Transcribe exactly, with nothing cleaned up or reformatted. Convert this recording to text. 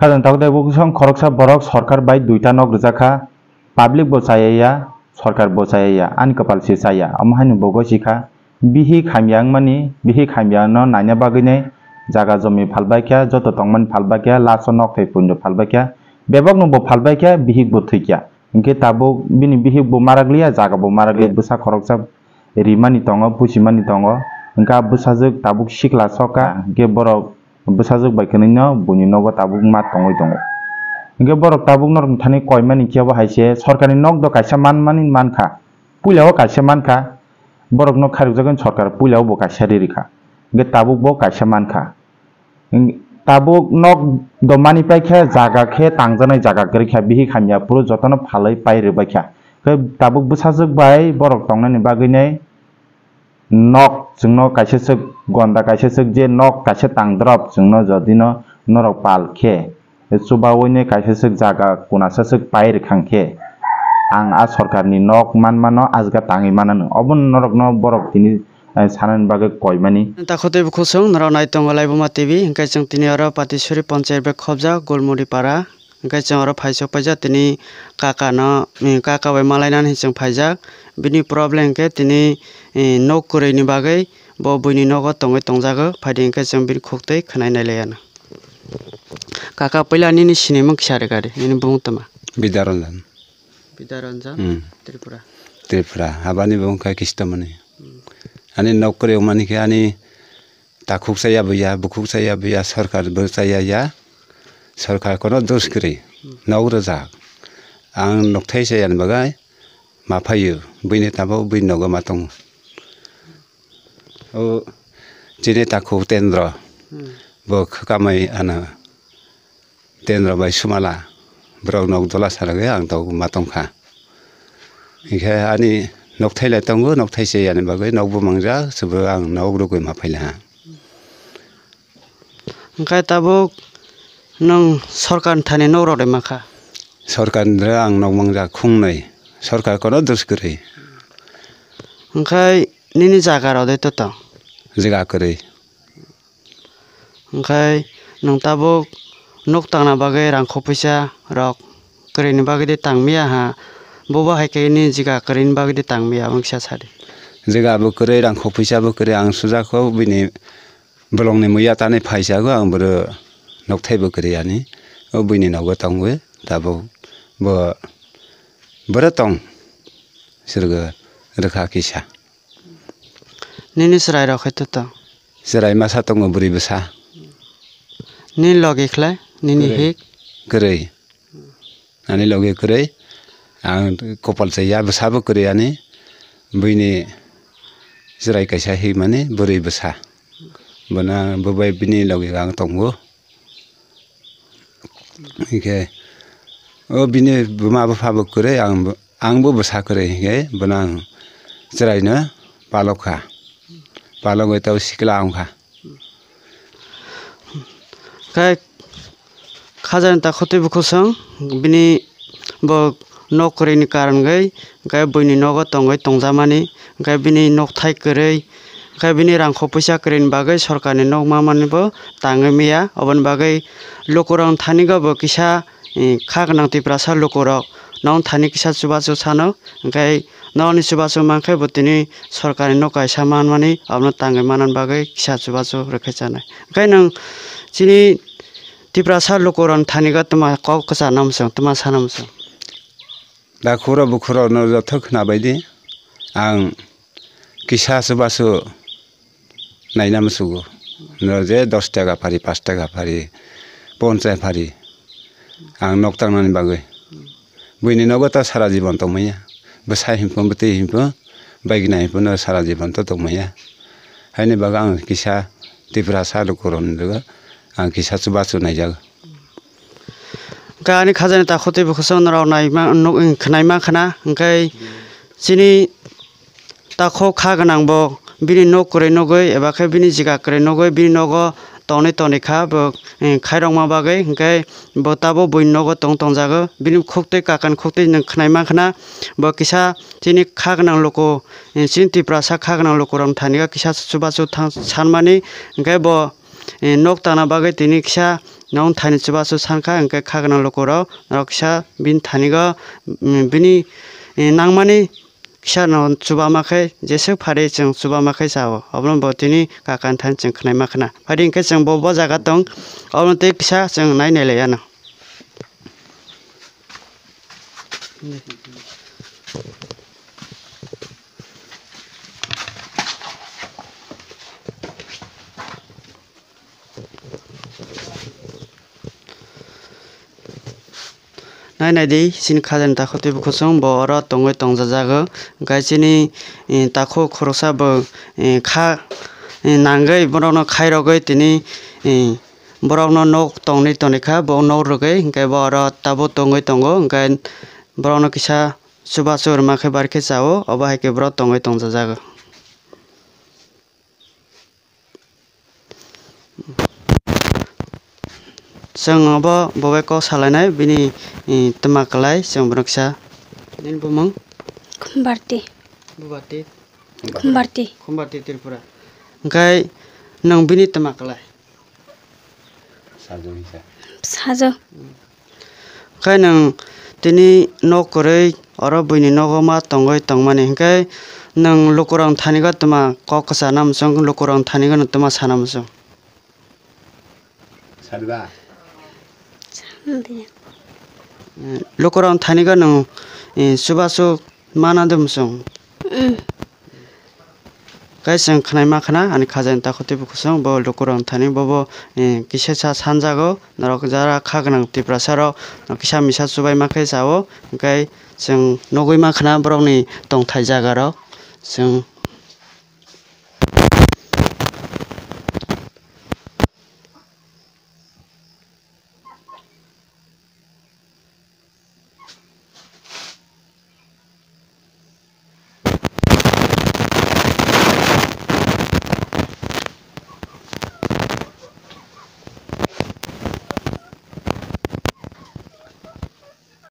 Khajani takhuk tei bukhuk song khoroksa borok sorkar bai duita nok rijak kha, public bo chaya ya, sorkar bo chaya ya, ani kwpal se chaya, omo haino bo gosi kha. Bihik hamya wngmani, bihik hamya no naina bagwi nai jaga jomi phalbai kha, joto tongmani phalbai kha, last o nok thai pundo phalbai kha, bebak no bo phalbai kha, bihik bo thwi kha. Hinkhe tabuk bini bihik bo marak liya, jaga bo marak liya, bwsa khoroksa rimani tongo, pusimani tongo. Hinkhe a bwsajwk tabuk sikla sok kha, hinkhe borok bwsajwk bai kwnwi no buini nogo tabuk ma tongwi tongo. Hinkhe borok tabuk norok thani koimani khe bo hai se sorkarni nok do kaisa manmani mankha, puila o kaisa mankha, borok no khairokjagwi sorkar puila o bo kaisa ri rikha, hinkhe tabuk bo kaisa mankha. Tabuk nok do mani paikha, jaga khe tangjaknai jaga kwrwi kha, bihik hamya phuru jotono phalwi pai rwbaikha. Khe tabuk bwsajwk bai borok tongnani bagwi nai nok chwngno kaisa swk gonda, kaisa swk je nok kaisa tangdrop chwngno jodino norok pal khe, chubaui nai kaisa swk jaga kunasa swk pai rwkhang khe, ang a sorkarni nok manmano ajga tangwi manano. Obono norokno borok tini, eh, sanani bagwi koimani. Takhuk tei bukhuk song norok nai tongo Laibuma T V, hinkhe chwng tini oro Patisuri Ponchayat bai khobjak Golmuri Para, hinkhe chwng oro phaisok paijak tini kaka no, mm, kaka bai malainani hinwi chwng phaijak. Bini problem hinkhe tini, eh, nok kwrwini bagwi bo buini nogo tongwi tongjago, phaidi hinkhe chwng bini khuk twi khwnai nai laiya no. Kaka, puila nini sinimung kisa rwkha di, nini bumung tama? Bidya Ranjan. Bidya Ranjan, Hmm. Tripura. Tripura, abani bo wngkha Kistamani. Hmm. Ani nok kwrwi wngmani khe ani takhuk chaya buya, bukhuk chaya buya, sorkar bo chaya ya. Sorkar kono dos kwrwi, Hmm. nok rwjak. Ang nokthai chaya ni bagwi ma phaio, buini tabuk buini nogo ma tongo. O chini takhuk Tendro, Hmm. bo khakamai ano Tendro bai Sumala, borok nok dola salagwi ang tok ma tongkha. Hinkhe ani nokthai lai tongo, nokthai se yani bagwi nokbo mangjak, se bo ang nok rwgwi ma phaila ha. Hinkhe tabuk nwng sorkar ni thani nok rwrwi mankha? Sorkar ni ang nok mangjak khungnwi, sorkar kono dos kwrwi. Hinkhe nini jaga rw de to tong? Jaga kwrwi. Hinkhe nwng tabuk nuk tangna bagwi rangkho puisa rok kwrwini bagwi de tangmiya ha, bobo hai khe nini jaga kwrwini bagwi de tangmiya, aboni kisa sadi. Jaga bo kwrwi, rangkho puisa bo kwrwi, ang sujak kho bini bolongni muiya tani phaisago, ang boro nokthai bo kwrwi ani, o buini nogo tongwi tabuk bo boro tong sirgo rwkha kisa. Nini chwrai rok hai to tong? Chwrai masa tongo, bwrwi bwsa. Nini logi khlai, nini Kwrwi. Hik? Kwrwi. Ani logi kwrwi. Ang kopal chaya bwsa bo kwrwi ani. Buini chwrai kaisa himani bwrwi bwsa. Bono ang bo bai bini logi ang tongo. Hinkhe o bini buma bupha bo kwrwi, ang bo, ang bo bwsa kwrwi, hinkhe bono ang chwraino palok kha, palok bai tei sikla wng kha. Khe khajani takhuk tei bukhuk song bini bo nok kwrwini karon bai, hinkhe buini nogo tongwi tongjakmani, hinkhe bini nokthai kwrwi, hinkhe bini rangkho puisa kwrwini bagwi sorkarni nok ma manwi bo tangwi maya. Oboni bagwi lukurokni thani go bo kisa, eh, kha gwnang Tiprasa lukurok nok thani kisa chubachu sano, hinkhe nokni chubachu mankhe bo tini sorkarni nok kaisa manmani, abono tangwi manna bagwi kisa chubachu rwkhe chanai. Hinkhe nwng chini Tiprasa lukurokni thani go tma kok kwchana mwchang, tma sana mwchang? Da khuro bukhuro no joto khna bai di. Ang kisa chubachu naina musugo. No je dos taka phari, pas taka phari, ponchas phari. Ang nok tangnani bagwi. Buini nogo ta sara jibon tongmaya. Bwsai himphung, bwtwi himphung, baigna himphung no sara jibon to tongmaya. Haini bagwi ang kisa Tiprasa lukurokni logo ang kisa chubachu naijago. Hinkhe ani khajani takhuk tei bukhuk song norok naima, nuk, khnaima khna, hinkhe chini takhuk kha gwnang bo bini nok kwrwi nugwi eba khe bini jaga kwrwi nugwi bini nogo tongwi tongwi kha bo, eh, khairokma bagwi, hinkhe bo tabuk buini nogo tong tongjago, bini khuk twi kakani khuk twi nwng khnaima khna bo kisa chini kha gwnang luku, eh, chini Tiprasa kha gwnang lukurokni thani kisa chubachu thang sanmani, hinkhe bo eh, nok tangna bagwi tini kisa nok thani chubachu sankha, hwnkhe khagwnang lukurok norok kisa bini thanigo, mm, bini, eh, nangmani kisa no chubama khe jeswk phari chwng chubama khe chao, obono bo tini kaka ni thani chwng khwnaima khna. Phadi hwnkhe chwng bo, bo jaga tong, obono tei kisa chwng nai nai lai ano. Nai nai di, chini khajani takhuk tei bukhuk chwng bo oro tongwi tongjajago. Hwnkhe chini, eh, takhuk khoroksa bo, eh, kha, eh, nangwi borokno khairogwi tini, eh, borokno nok tongwi tongwi kha, bo nok rwgwi hwnkhe bo oro tabuk tongwi tongo. Hwnkhe borokno kisa chubachu rwma khe barikhe chao, obo hai khe borok tongwi tongjajago. Chwng obo bo bai kok salainai bini, eh, twma kwlai, chwng bono kisa. Nini bumung? Khumbarti. Bubarti? Khumbarti. Khumbarti Tripura. Hwnkhe nwng bini twma kwlai? Sajo. Khe nwng tini nok kwrwi oro buini nogo ma tongwi tongmani, hwnkhe nwng lukurok thanigo twma kok kwchana muchung, lukurok thanigo nwng twma sana muchung? Lukurok thanigo nwng, eh, chubachu mana de muchung? Mm. Khe chwng khwnaima khna ani khajani takhuk tei bukhuk chwng bo lukurok thani bobo, eh, kisa sa sanjago norok jara kha gwnang Tiprasa rok kisa misa chubaima khe chao, hwnkhe chwng nugwi ma khna borokni tongthai jaga rok chwng